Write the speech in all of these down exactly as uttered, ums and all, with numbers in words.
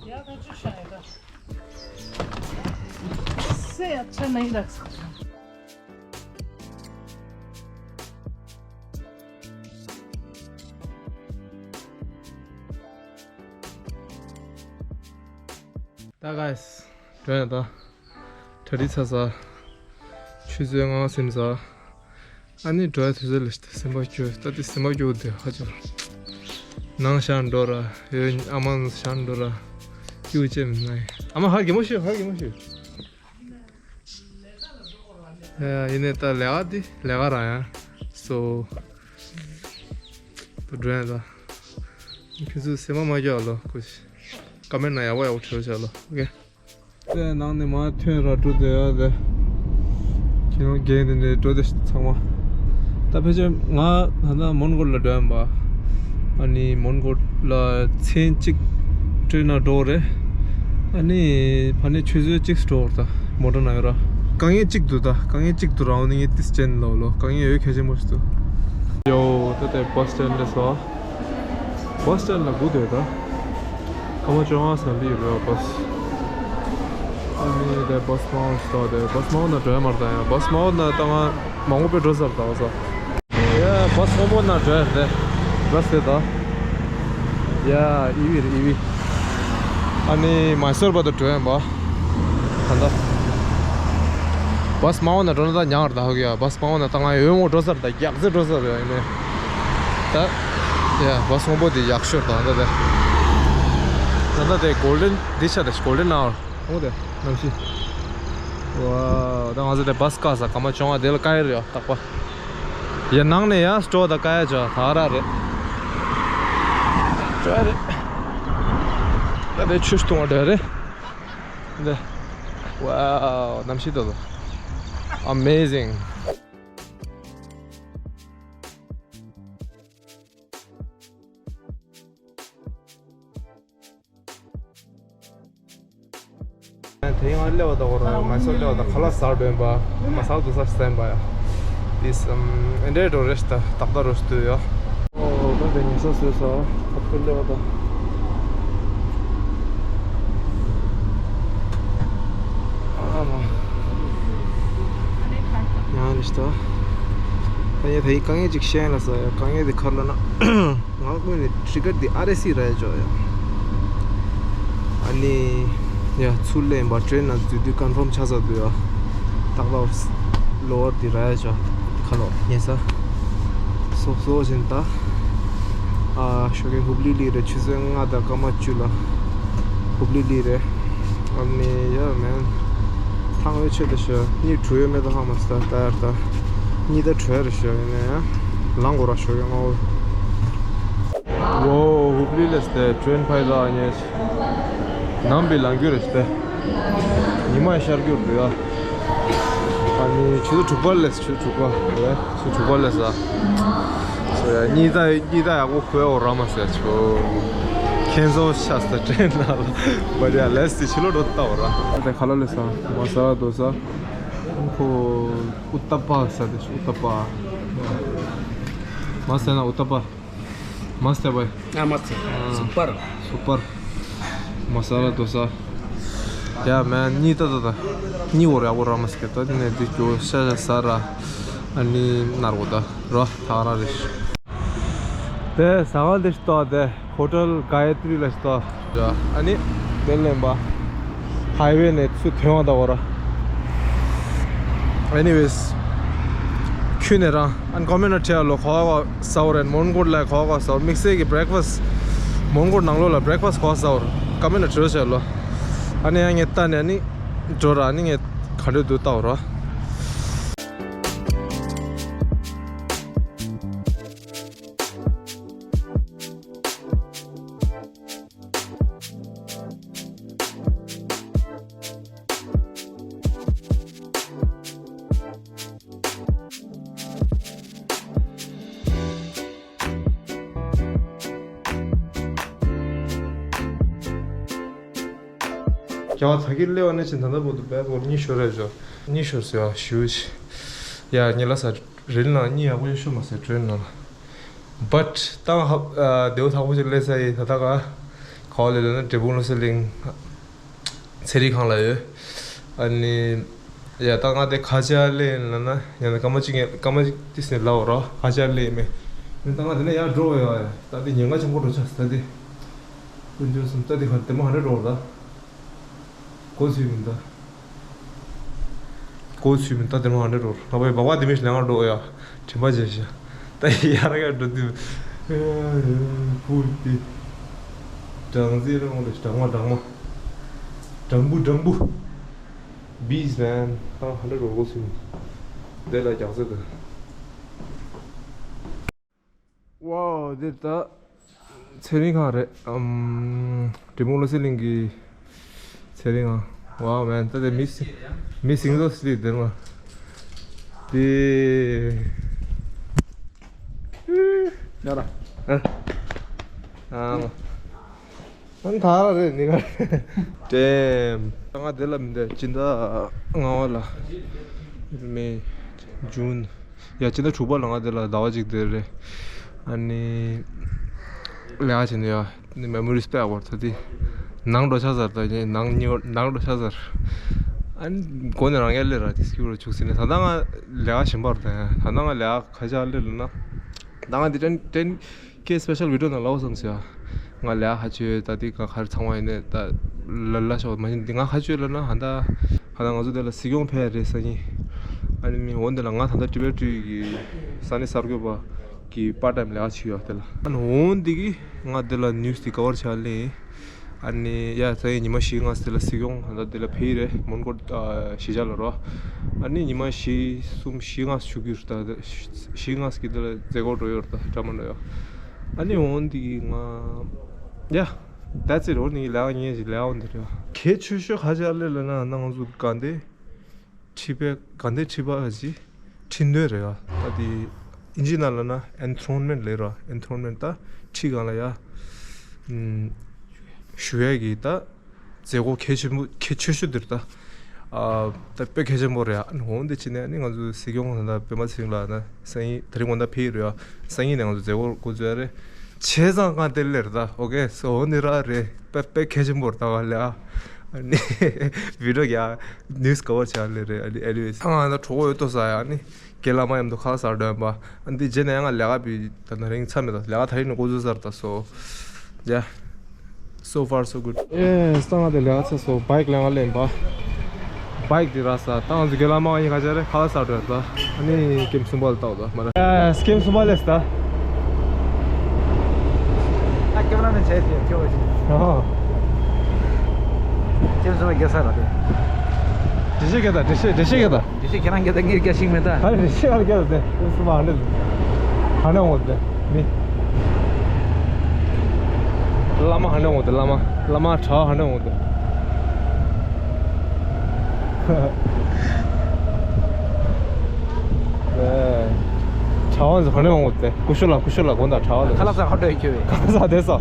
यार, मैं जो शायद से अच्छा नहीं रख सकता। ད་guys། འགྲོ་ཡ་ད། གྲ་སྒྲིག་ཚར་ཚར། ཆུ་ཚོད་ལྔ་ཟིན་ཚར། ཨ་ནི་འགྲོ་ཡ་དུས་ཚོད་ལ་སེམས་པ་སྐྱོ། ད་དེ་སེམས་པ་སྐྱོ་དེ་ཧ་ཅང་། ནང་ཤར་འགྲོ་ར། ཡོད་ཨ་མ་ཤར་འགྲོ་ར། སྐྱོ་ཅེ་མི་ནའི་ཨ་མ་ཧ་གེ་མོ་ཤོད། ཧ་གེ་མོ་ཤོད། ཡ་ཡིན་ནའི་ད་ལས་ཀ་དེ་ལས་ཀ་ར་ཡ། སོ། ད་འགྲོ་ཡ་ད། ཁྱོད་ཚོས་སེམས་པ་མ་སྐྱོ་ཨ་ལོ། ཁུ་ཤི། ཀ་མེན་ན་ཡག་པོ་ཡག་པོ་བྲིས་རོགས་བྱ་ལོ། ཨོ་ཁེ། དེ་ནང་ནས་མར་ཐོན་ར་འགྲོ་དེ་ཡ་དེ། ཁྱེད་རང་རྒན་དེ་འདྲའི་འགྲོ་དེ་ཚང་མ། ད་ཕལ་ཆེར་ང་ད་ལྟ་མོན་གྷོ་ལ་འགྲོ་ཡ་ཡིན་པ། ཨ་ནི་མོན་གྷོ་ལ་མཚན་གཅིག་ཊེན་ནང་འགྲོ་རེད། ཨ་ནི་ཕ་ནས་ཆུ་ཚོད་གཅིག་འགྲོ་བར་ད་མོ་ཊ་ནང་ཡོད་ར། དཀའ་ངལ་གཅིག་འདུག་ད་དཀའ་ངལ་གཅིག་འདུག་ར། འོ་ནི་ངས་ཏིས་ཅན་ལོ་ལོ་དཀའ་ངལ་ཡོད་གལ་ཆེན་པོ་ཞིག་འདུག་ཡོ་ད་དེ་བྷ་སི་སི་ཊེན་ཌ་སོ། བྷ་སི་སི་ཊེན་ཌ་ལ་སྒུག་སྡོད་ད། སྐར་མ་བཅོ་ལྔ་ཙམ་སླེབས་ཡོད་རེད་བྷ་སི། ཨ་ནི་དེ་བྷ་སི་མང་པོ་ཞིག་འདུག་དེ་བྷ་སི་མང་པོ་ནང་འགྲོ་ཡ་མ་རེད་ད། ཡ་བྷ་སི་མང་པོ་ནང་ད་ང་མང་པོ་དཔེ་འགྲོ་ཚར་ད་བ་ས། ཡ་བྷ་སི་སྔོན་པོ་ནང་འགྲོ་ཡ་རེད། བྷ་སི་དེ་ད། ཡ་ཨི་ཝི་རེད་ཨི་ཝི། ཨ་ནི་མའི་སོར་བར་དུ་འགྲོ་ཡ་ཡིན་པ། ད་ལྟ། བྷ་སི་མང་པོ་ནང་འགྲོ་ན་ད་ཉག་རེད་ད་ཧ་གི་ཡ། བྷ་སི་མང་པོ་ནང་ད་ང་ཡོད་མོ་འགྲོ་ཚར་ད་རྒྱག་ཚེ་འགྲོ་ཚར་ཡ་ཡིན་ནའི། ད། ཡ་བྷ་སི་སྔོན་པོ་དེ་ཡག་ཤོས་ད་ད་དེ། ད་ད་དེ་གོལ་ཌེན་འདི་ཆ་དེ་གོལ་ཌེན་ཨ་ཝར། འོ་དེ་གནམ་གཤིས། ཝའོ། ད་ང་ཚོ་དེ་བྷ་སི་བཀག་ས་སྐར་མ་བཅོ་ལྔ་དེ་ལ་བཀག་ཡ་རེད་ཡ་རྟག་པ། ཡ་ནང་ནས་ཡ་སྤྲོ་ད་བཀག་ཡ་ཅོ་ད་ར་རེད། ཅོ་ཡ་རེད། ད་དེ་ཆུ་བཏུང་བ་འདྲ་རེད། འདི། ཝའོ་གནམ་གཤིས་ཏོ་ཏོ། Amazing། དེ་ཡང་སླེབས་པ་དང་མའི་སོར་སླེབས་པ་དང་ཁ་ལག་ཟ་འདོན་པ། མ་ཟ་འདུག་ས་བསྟན་པ་ཡ། དེ་སམ་ཨེ་འདྲའི་འགྲོ་རེ་ཞིག་ད་ཏག་ཏག་རོ་ཞིག་འདུག་ཡ། ཨོ་ད་དེ་ཉལ་ས་བཟོས་ས་ཁ་ཐུར་སླེབས་པ་དང་། ཨ་མ། ཡང་རེ་ཞིག་ད། ད་ཡ་དེ་ཡི་དཀའ་ངལ་ཅིག་བཤད་ལ་ས་ཡ། དཀའ་ངལ་དེ་ག་རེ་ལབ་ན། ང་དངོས་ནས་ཊི་ཀེ་ཊི་འདི་ཨར་ཨེ་སི་རག་ཡ་ཅོག་ཡ། ཨ་ནི། ཡ་ཚུར་སླེབས་པ་ཊེན་ནང་འཛུལ་དུས་ཀོན་ཕོམ་ཆགས་ཚར་འདུག་ཡ། ཏག་ཏག་ལོ་ཝར་འདི་རག་ཡ་ཅོག་ཁ་ལོ་ཉལ་ས། སོ་སོ་བཞིན་ད། ཨ་ཞོགས་ཀས་ཧུབ་ལི་ལི་རེད། ཆུ་ཚོད་ལྔ་དང་སྐར་མ་བཅུ་ལ་ཧུབ་ལི་ལི་རེད། ཨ་ནི་ཡ་མེན། ཐང་ཡོད་ཆེད་དུ་ཤོད་གཉིད་བྲོ་ཡོད་མེད་དུ་ཧ་མ་སི་ད་ད་ཡར་ད། གཉིད་ད་བྲོ་ཡ་རེད་ཤོད་ཡིན་ན་ཡ། ལངས་དགོས་ར་ཞོགས་ཀས་སྔ་པོ། ཝོ། ཧུབ་ལི་ལས་ཏེ་ཊེན་ཕ་ཡི་ད་ཉེ་ཤི། ནམ་པའི་ལང་རྒྱུ་རེད་ཏེ། ཉི་མ་ཤར་རྒྱུ་རེད་ཡ། ཨ་ནི་ཆུ་ཚོད་དྲུག་པ་ལས་ཆུ་ཚོད་དྲུག་པ་རེད། ཆུ་ཚོད་དྲུག་པ་ལས་ཨ། སོ་ཡ་གཉིད་ད་གཉིད་ད་ཡག་པོ་ཁུ་ཡོ་ར་མ་ཟེར་ཆོ། ཁྱེད་ཚོ་ཤ་སྟེ་ཊེན་ནང་ལ་བ་རེད་ཡ། ལས་ཏེ་ཕྱི་ལོགས་འགྲོ་ལྟ་བ་ར། ཨ་ཏེ་ཁ་ལག་ལས་ས་མ་ས་ར་དོ་ས། ཁོ་ཨུ་ཏ་པ་ཟེར་ཏེ་ཨུ་ཏ་པ། མ་ཟེར་ན་ཨུ་ཏ་པ། མ་ཟེར་བ། ཨ་མ་ཟེར། ཨ། སུ་པར། སུ་པར། མ་ས་ལ་དོ་ས། ཡ་མེན་གཉིད་ད་ད་ད། གཉིད་འོར་ཡག་པོ་ར་མ་ཟེར་ད་དེ་ནས་དེ་སྐྱོ་ཤ་ཤ་ཟ་ར། ཨ་ནི་ནར་བོ་ད་རོ་ཐག་ར་རེ། དེ་ཟ་ཁང་དེ་ཞིག་ཏོ་དེ། ཧོ་ཊེལ་ག་ཡ་ཏྲི་ལ་ཞིག་ཏོ། ཡ། ཨ་ནི། དེ་ལེན་པ། ཧའི་ཝེ་ནས་ཚུར་ཐོན་བ་ད་འོ་ར། Anyways། ཁྱོད་ནས་རང་ཨན་ཀོ་མེན་ན་ཁྲེ་ལོ་གོ་གོ་ཟ་འོ་རེད། མོན་གྷོ་ལ་གོ་གོ་ཟ་འོ། དམིགས་བསལ་གྱི་བྷི་རེག་ཕ་སི། མོན་གྷོ་ནང་ལོགས་ལ་བྷི་རེག་ཕ་སི་གོ་ཟ་འོ་རེད། ཀོ་མེན་ན་ཁྲེ་ལོ། ཨ་ནི་ཡང་ངས་ལྟ་ནས་ཨ་ནི་འགྲོ་ར། ཨ་ནི་ངས་ག་འདྲ་འདུག་ལྟ་འོ་ར། རྒྱ་བ་ད་གིན་སླེབས་པ་ནས་བྱས་ད་ལྟ་བར་དུ་བལ་སྐོར་གཉིས་ཤོར་རེད་ཤག་གཉིས་ཤོར་ཟེར་བ་ཞུ་ཞིག་ཡ་ཉི་ལ་ས་རིལ་ནང་གཉིད་ཡག་པོ་ཞིག་ཤོར་མ་སོང་ཊེན་ནང་ལ། བཊ་ཏང་ཧབ་ཨ་དེའུ་ཐག་པོ་ཅིག་སླེབས་ས་ཡིན། ད་ལྟ་ག་ ག་པར་སླེབས་ལབ་ན་འབྲས་སྤུངས་བློ་གསལ་གླིང་ཚན་རིག་ཁང་ལ་ཡོད། ཨ་ནི་ཡ་ད་ང་དེ་ག་ཅི་སླེབས་ལབ་ན་ཡང་ན་སྐར་མ་གཅིག་སྐར་མ་གཅིག་ཏིས་ནས་ལབ་རོགས། ག་ཅི་སླེབས་མེད། ད་ང་དེ་ནས་ཡར་འགྲོ་ཡོད། ད་དེ་ཉེན་ཁ་ཆེན་པོ་འགྲོ་ཆགས་ད་དེ། དཀོན་མཆོག་གསུམ། ད་དེ་ག་དེ་མ་ཧ་འདྲ་འགྲོ་ད། གོ་ཚུལ་མི་འདུག་གོ་ཚུལ་མི་འདུག་དེ་མ་ཧ་འདྲ་འགྲོ། ང་པའི་སྦག་སྦག་དེ་མི་ལས་ང་འགྲོ་ཡ། དྲན་པ་བརྗེད་ཤག་ད་ཡར་ག་འགྲོ་དུས། ཕུར་དེ། སྦྲང་རྩི་རང་རེད། སྦྲང་མ་སྦྲང་མ། སྦྲང་བུ་སྦྲང་བུ། Bees man. ད་ཧ་འདྲ་འགྲོ་གོ་ཚུལ་མི་འདུག་དེ་ལ་རྒྱག་ས་དང་། ཝའོ། འདི་ད་ཚན་རིག་ཁང་རེད། ཨམ། འབྲས་སྤུངས་བློ་གསལ་གླིང་གི་ཚན་རིག་ཁང་། ཝའོ་མན། ད་དེ་མི་སི་མི་སིང་ཟོ་སི་ལི་དེ་མ། དེ། ཡ་ར། ཨ། ཨ། ཨ་ནི་ད་ར་རེད་ནི་ག་ཌེམ། ང་དེ་ལ་མི་འདོད། སྤྱི་ཟླ་ལྔ་པ་ལ། མེ། ཇུན། ཡ་སྤྱི་ཟླ་དྲུག་པ་ལ་ང་དེ་ལ་ཟླ་བ་གཅིག་དེ་རེད། ཨ་ནི་ལས་ཀ་བྱེད་ནི་ཡ་ནི་མེ་མོ་རིས་པེག་བར་ད་དེ་ནང་འགྲོ་ཆ་ཟེར། ད་ནི་ནང་ནི་ནང་འགྲོ་ཆ་ཟེར། ཨ་ནི་མགོ་ནས་རང་ཡར་སླེབས་ར། དེ་སྐྱིད་པོ་བྱུག་ཟིན་ནས། ད་ལྟ་ང་ལས་ཀ་གཞན་པ་རེད། ད་ད་ལྟ་ང་ལས་ཀ་ག་ཅི་སླེབས་ལབ་ན། ད་ང་དེ་ཏྲེན་ཏྲེན། ཁྱེད་སི་པེ་ཤལ་བི་ཌི་ཡོ་ནང་ལོགས་སམ་ཟེར། ང་ལས་ཀ་བྱེད་ད་དེ་ག་ག་རེ་ཚང་མ་ཡིན་ནས་ད་ལ་ལ་ཤོག་མ་ཡིན་འདི་ང་ཁ་ཆོས་ལ་ན་ཧ་ད་ཧ་ད་ང་ཚོ་དེ་ལ་སྲིད་སྐྱོང་ཕེབས་རེད་སང་ཉིན། ཨ་ནི་མི་འོན་དེ་ལ་ང་ད་ལྟ་ཊི་བེ་ཊི་གི་ས་གནས་གསར་འགོད་པ་གི་པར་ཊ་ཊའིམ་ལས་ཀ་བྱེད་ཡོད་དེ་ལ། ཨ་ནི་འོན་དེ་གི་ང་དེ་ལ་ནིའུ་སི་དེ་ཀ་བར་བྱ་ལེ། ཨ་ནི་ཡ་ད་ཡིན་ཉི་མ་བཞི་ལྔ་དེ་ལ་སྲིད་སྐྱོང་ད་ལྟ་དེ་ལ་ཕེབས་རེད། མོན་གྷོ་ཨ་གཞིས་ཆགས་ལ་རོ། ཨ་ནི་ཉི་མ་བཞི་གསུམ་བཞི་ལྔ་བཞུགས་རྒྱུ་རེད། ད་བཞི་ལྔ་གི་དེ་ལ་མཛད་སྒོ་འགྲོ་ཡོད་རེད། ད་ཌ་ར་མ་འགྲོ་ཡོད། ཨ་ནི་འོན་དེ་གི་ང་ཡ། That's it. འོ་ནི་ལས་ཀ་ངས་ཅིག་ལས་ཀ་འོ་འདི་རེད། གལ་ཆེ་ཤོས་ག་ཅི་ལབ་ན་ང་ཚོ་དགའ་ལྡན་ཁྲི་པའི་དགའ་ལྡན་ཁྲི་པ་ཅིག་ཁྲི་འདོན་རེད་ཨ། ད་དེ་ཨིན་ཇི་ནང་ལབ་ན་ཨེན་ཐོན་མེན་ཊི་ལབ་ར། ཨེན་ཐོན་མེན་ཊི་ད་ཁྲི་སྒང་ལ་ཡ་ཞུ་ཡས་ཀྱི་ད་མཛད་སྒོ་གལ་ཆེན་པོ་གལ་ཆེ་ཤོས་འདི་རེད་ད། ཨ་ད་དཔེ་གལ་ཆེན་པོ་རེད་ཨ། འོ་འདི་བྱས་ནས་ཨ་ནི་ང་ཚོ་སྲིད་སྐྱོང་ད་ལྟ་པད་མ་ཚེ་རིང་ལགས་ན་སང་ཉིན་དེ་རིང་དགོང་དག་ཕེབས་ཀྱི་རེད་ཨ། སང་ཉིན་ནས་ང་ཚོ་མཛད་སྒོ་འགོ་འཛུགས་ཡ་རེད། བྱས་ཙང་ང་དེ་ལེར་ད་ཨོ་ཀེ་སོ་འོ་ནི་ར་རེད། དཔེ་དཔེ་གལ་ཆེན་པོ་རེད་ད་ག་ལེ་ཨ། ཨ་ནི་བི་ཌི་ཡོ་རྒྱག་ནིའུ་སི་ཀ་བར་བྱས་ལེ་རེད། ཨ་ནི་ཨེ་ནི་ཝེ་ཡེ་སི་ང་ད་གྲོགས་པོ་ཡོད་དོ་ས་ཡ་ཨ་ནི། རྒན་བླ་མ་མཉམ་དུ་ཁ་ལག་ཟ་འགྲོ་ཡིན་པ། ཨ་འདི་རྗེས་ནས་ཡང་ང་ལས་ཀ་བི་ད་ན་རིང་ཚར་མེད་ད། ལས་ཀ་ད་རིང་ནས་འགོ་འཛུགས་ཚར་ད་སོ། ཡ། So far so good. ཨེ་སང་ང་དེ་ལས་ཀ་ཚར་སོ། བྷའིཀ་ལེན་ག་ལེན་པ། བྷའིཀ་དེ་ར་ས་ད་ང་ཚོ་རྒན་བླ་མ་གཉིས་ཁ་ཆ་རེ་ཁ་ལག་ཟ་འགྲོ་ཡིན་ད། ཨ་ནི་ཀེམ་གསུམ་པ་ལ་ལྟ་བ་ད་མ་ར། ཨེ་ཀེམ་གསུམ་པ་ལས་ད། ཨ་ཀེམ་ར་ནས་བྱས་ཏེ་ཁྱོད་ཨོ། ཀེམ་གསུམ་པ་རྒྱལ་ས་ར་དེ། འགྲེལ་བཤད་རྒྱག་ད། འགྲེལ་བཤད་འགྲེལ་བཤད་རྒྱག་ད། དེ་ཤེས་ཁྱེད་རང་སྐད་ད་ངས་སྐད་ཤེས་མེད་ད། ཨ་རེ་ཤེས་ཨ་རེ་སྐད་ད་དེ་སུ་མ་ཧ་འདྲ་ཧ་འདྲ་འོང་དེ་མི། བླ་མ་ཧ་འདྲ་འོང་དེ་བླ་མ། བླ་མ་གྲྭ་བ་ཧ་འདྲ་འོང་དེ། ཨེ། གྲྭ་བ་ཚོ་ཧ་འདྲ་འོང་དེ། ཀུ་ཤུ་ལ་ཀུ་ཤུ་ལ་དགོངས་དག་གྲྭ་བ་ལ། ཁ་ལག་ཟ་ཧ་འདྲ་ཁྱོད་བས། ཁ་ལག་ཟ་དེ་སོ།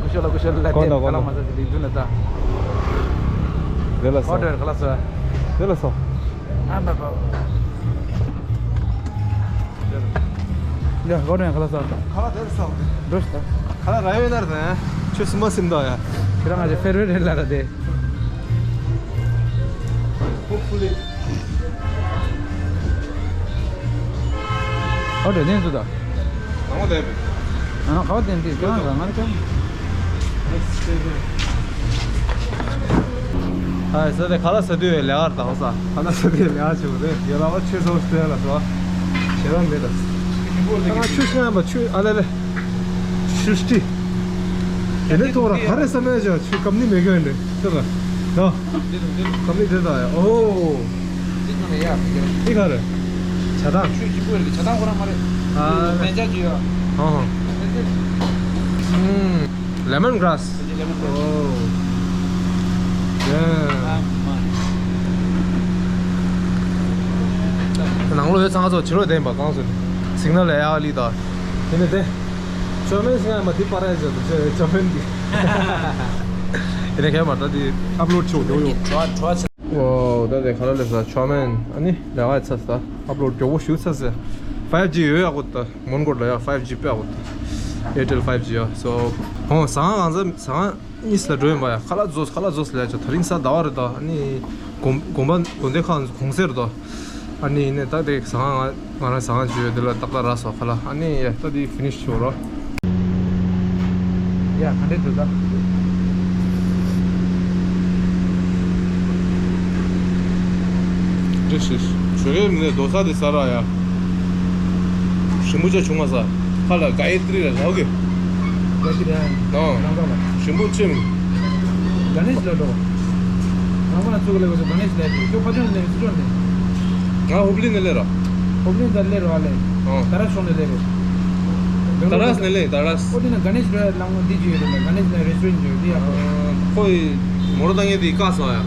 ཀུ་ཤུ་ལ་ཀུ་ཤུ་ལ་ལ་དེ་དགོངས་དག་ཁ་ལག་དགོངས་མ་ཟ་དེ་ལི་འདུན་ལ་ད། དེ་ལ་སོ། ཁོ་འདྲ་ཁ་ལག་ཟ། དེ་ལ་སོ། ཨ་མ་པ། ཡ་ཁོ་འདྲ་ཁ་ལག་ཟ། ཁ་ལག་དེ་ལ་སོ། འགྲོ་ཤི་ད། ཁ་ལག་ར་ཡོད་ན་ར་ད། ཁྱོད་སུམ་པ་སིམ་ད་ཡ། ཁྱེད་རང་ང་ཚོ་ཕེར་བེ་རེད་ལ་ར་དེ། Hopefully. ཨོ་དེ་ནས་ཚུད་ད། ཨ་ཁ་བ་དེ་འདི་ཁྱོད་རང་རང་ང་ཀྱང་། ཨ་ས་དེ་ཁ་ལག་ཟ་དུས་ལས་ཀར་དང་ས་ཁ་ལག་ཟ་དུས་ལས་ཀ་བྱེད་དགོས་རེད། ཡོད་ལ་བ་ཆོས་ཚོགས་སྟོན་ལ་སོ། ཞེ་རང་མེད་ད། ང་ཆོས་ཤེས་ཡ་མ་ཆོས་ཨ་ལེ་ལེ། ཤུ་སྟི། དེ་ནས་ཐོག་ར་ག་རེ་ས་མེད་ཅག་ཆོས་ཀམ་ནི་མེད་གི་འདྲ་ཤོད་ལ། ད། ཀམ་ནི་དེ་ད་ཡ་ཨོ། ཅིག་ནས་ཡ། འདི་ག་རེ། ཇ་དང་། ཆུ་གཅིག་པོ་རེད། ཇ་དང་ཁོ་རང་མ་རེད། ཨ། མེ་ཇ་ཅིག་ཡོད། ཧོ་ཧོ། ཨུམ། ལེ་མོན་གྷ་ར་སི། ལེ་མོན་གྷ་ར་སི། ཨོ། ཡ། ནང་ལོགས་ཡོད་ཚང་ཚོ་ཕྱི་ལོགས་བསྡད་པ་གང་སོང་། སིག་ནལ་ལ་ཡག་ལི་ད། དེ་ནས་དེ། ཅོ་མེན་སི་ང་མ་དེ་པར་ཡ་ཇ་དུ་ཅོ་མེན་དེ། དེ་ནས་ཁྱད་མ་ད་དེ་ཨབ་ལོཌ་ཆོག་ཡོང་ཡོང་། ཨོ། ད་དེ་ག་ལ་ལས་ས་ཆོ་མེན། ཨ་ནི་ལས་ཀ་ཚ་ས་ཨབ་ལོཌ་མགྱོགས་པོ་ཞུ་ཚ་ས། ཕའིབ་ཇི་ཡོད་ཡག་པོ་ད། མོན་གྷོ་ལ་ཡ་ཕའིབ་ཇི་དཔེ་ཡག་པོ་ད། ཨེར་ཊེལ་ཕའིབ་ཇི་ཡ། སོ། ཧོ་ཟང་ང་ཚ་ཟང་། གཉིས་ལ་འགྲོ་ཡིན་པ་ཡ། ཁ་ལག་རྫོགས། ཁ་ལག་རྫོགས་ལས་ཅོ། ད་རིང་གཟའ་ཟླ་བ་རེད་དོ། ཨ་ནི་དགོན་དགོན་པ་དགོན་སྡེ་ཁག་གུང་སེང་རེད་དོ། ཨ་ནི་ནས་ད་དེ་ཟ་ཁང་ང་ང་རང་ཟ་ཁང་བརྗོད་ཡོད། དེ་ལ་ཏག་ཏག་རག་སོང་ཁ་ལག། ཨ་ནི་ཡ་ད་དེ་ཕི་ནིཤ་བྱེད་རོགས། ཡ་ག་འདྲས་འདུག་ད། འདྲ་ཞིག་ཞོགས་ཀས་ནས་རྡོ་ས་དེ་ཟ་ར་ཡ། ཞིམ་པོ་ཅིག་བྱུང་མ་ས། ཁ་ལ་ག་ཡེ་ཏྲི་ར་ལའོ་གི། ག་ཅི་ར། ཨ། རང་ག་ལ། ཞིམ་པོ་ཅིག་མིན། ག་ནས་ལ་འགྲོ། རང་ག་ཚུགས་ལ་ག་ནས་ལ་འགྲོ། ཁྱོད་ཕ་ཆུང་ནས་སུ་ཆུང་ནས། ང་ཧུབ་ལི་ནས་ལེ་ར། ཧུབ་ལི་ད་ལེ་ར་ལེ། ཨ། ད་ར་ཤོང་ནས་ལེ་རེ། ད་ར་ནས་ལེ་ད་ར། ཨོ་དེ་ན་ག་ནས་ལ་ལང་འདི་ཇུ་ཡོད་ན་ག་ནས་ལ་རེ་སུ་རེན་ཇུ་དེ་ཡ། ཁོའི་མོ་རོ་ད་ངས་དེ་བཀག་སོང་ཡ།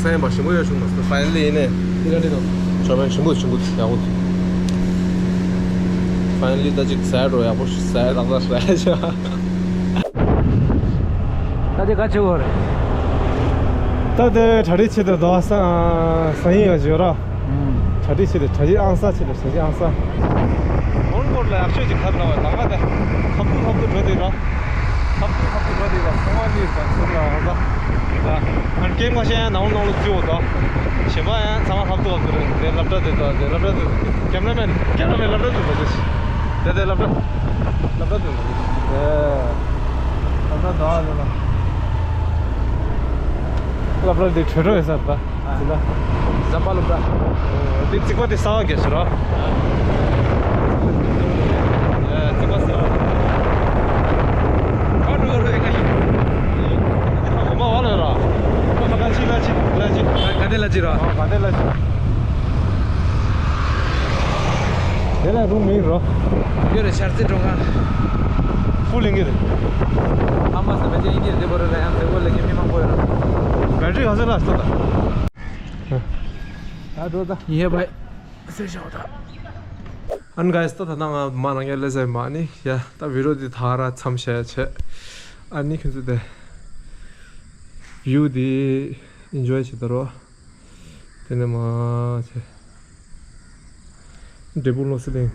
སེམས་པ་ཞིམ་པོ་ཡོད་བྱུང་མ་སོང་། ཕ་ཡིན་ལེ་ཡིན་ནས། དེ་ག་འདྲ་འདུག་ཞོགས་པ་ཞིམ་པོ་ཞིམ་པོ་ཡག་པོ་འདུག་ཕ་ཡིན་ལི་ད་ཅིག་ཟས་འགྲོ་ཡག་པོ་ཟས་ཏག་ཏག་ཟས་ཤག་ད་དེ་ག་བྱེད་དགོས་རེད། ད་དེ་གྲ་སྒྲིག་བྱེད་དུ་འདུག་ས་ས་ཡིན་ཡ་བརྗོད་ར། གྲ་སྒྲིག་བྱེད་དུ་གྲ་སྒྲིག་ཨང་ས་བྱེད་དུ་གྲ་སྒྲིག་ཨང་ས། མོན་གྷོ་ལ་ཡག་ཤོས་ཅིག་ག་རེ་ལབ་པ་ད་ང་དེ་ཧབ་ཏུ་ཧབ་ཏུ་འགྲོ་དེ་ར། ཧབ་ཏུ་ཧབ་ཏུ་འགྲོ་དེ་ར་ཚང་མ་ལི་ར་ཚུར་ལ་ཨང་ས། ད་ཨན་ཀེམ་ཁ་ཤས་ཡང་ནང་ནང་ལོ་བརྩིའོ་ད། གཞན་པ་ཡང་ཚང་མ་ཧབ་ཏུ་ཧབ་ཏུ་རེད། དེ་སློབ་གྲྭ་དེ་ད་དེ་སློབ་གྲྭ་དེ་ཀེམ་ར་མེན་ཀེམ་ར་མེན་སློབ་གྲྭ་དེ་ད་དེ་དེ་སློབ་གྲྭ་སློབ་གྲྭ་དེ་ད་དེ་སློབ་གྲྭ་ད་ལ་ལ་སློབ་གྲྭ་དེ་གྲོས་གྲོས་ཡོད་ས་ད། ཟམ་པ་ལུག་པ། འདི་རྩིག་པ་དེ་གསར་པ་རྒྱག་ཤི་ར། རྩིག་པ་གསར་པ། ཁ་འགྲོ་རོ་ཡིན་ཁ་ཡིན། འདི་ཁ་གོམ་པ་བ་ལ་ར། ཁ་ཁ་ཅི་ལ་ཅི་ལ་ཅི། ག་དེ་ལ་ཅི་ར། ག་དེ་ལ་ཅི། དེ་ལ་རུང་མི་རོ། ཡོད་རེད་ཤར་རྩེ་འགྲོ་ཁ། ཧྥུ་ལིང་གི་རེད། ཨ་མ་ས་བེ་ཅན་ཡིན་གྱི་རེད། དེ་བོ་རེད་ལ་ཡང་དེ་བོ་ལ་ཡང་མི་མང་པོ་ཡོད་ར། བེ་ཊི་རི་ག་ཚོད་ལ་སྟོད་ད། ད་འགྲོ་ད། ཡེ་བའི། སེ་ཤོ་ད། ཨན་གྷའེ་སི་ད་ད་ང་མ་རང་ཡ་ལེ་ཟེར་མ་ནི་ཡ་ད་བི་ཌི་ཡོ་འདི་ད་ར་མཚམས་བཞག་བྱས། ཨ་ནི་ཁྱོད་ཚོ་དེ་བིའུ་འདི་ཨིན་ཇོའི་བྱེད་ད་རོ། དེ་ནས་མ་བྱས། འབྲས་སྤུངས་བློ་གསལ་གླིང་།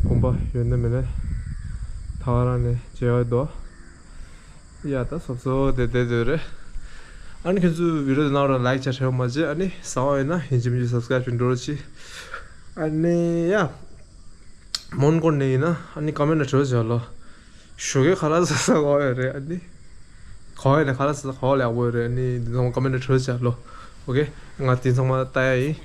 དགོན་པ་ཡོད་ན་མེད་ན་ད་ག་རང་ནས་མཇལ་ཡག་འདུག་ཡ་ད་སོབ་སོབ་དེ་དེ་དེ་རེད། ཨ་ནི་ཁྱོད་ཚོས་བི་ཌི་ཡོ་དེ་ནང་ར་ལའིཀ་བྱ་ཧྲེ་བ་མ་བརྗེད། ཨ་ནི་གསང་བ་ཡིན་ན་ཡིན་གཅིག་མིན་གཅིག་སབ་སི་ཀ་རེབ་བྱེད་འགྲོ་རོགས་གྱིས། ཨ་ནི་ཡ། མོན་གྷོ་ནས་ཡིན་ན་ཨ་ནི་ཀོ་མེན་ཊ་བྲོས་བྱ་ལོ། ཞོགས་ཀས་ཁ་ལག་ཟ་ས་ག་བ་ཡོད་རེད། ཨ་ནི་ག་བ་ཡིན་ན་ཁ་ལག་ཟ་ས་ག་བ་ལ་ཡག་པོ་ཡོད་རེད། ཨ་ནི་འདི་ཚང་མ་ཀོ་མེན་ཊ་བྲོས་བྱ་ལོ། ཨོ་ཁེ། ང་དེ་ཚང་མ་ལྟ་ཡ་ཡིན།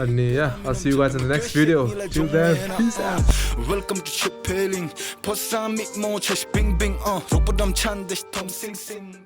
ཨ་ནི་yeah, I'll see you guys in the next video. Till then, peace out. Welcome to Chip Pailing. ཕོ་བཟང་མིག་མོ་ཆེ་ཤི་བིང་བིང་ཨ། རོགས་པ་འགྲམ་ཆན་དེ་ཐོམ་སིང་སིང་།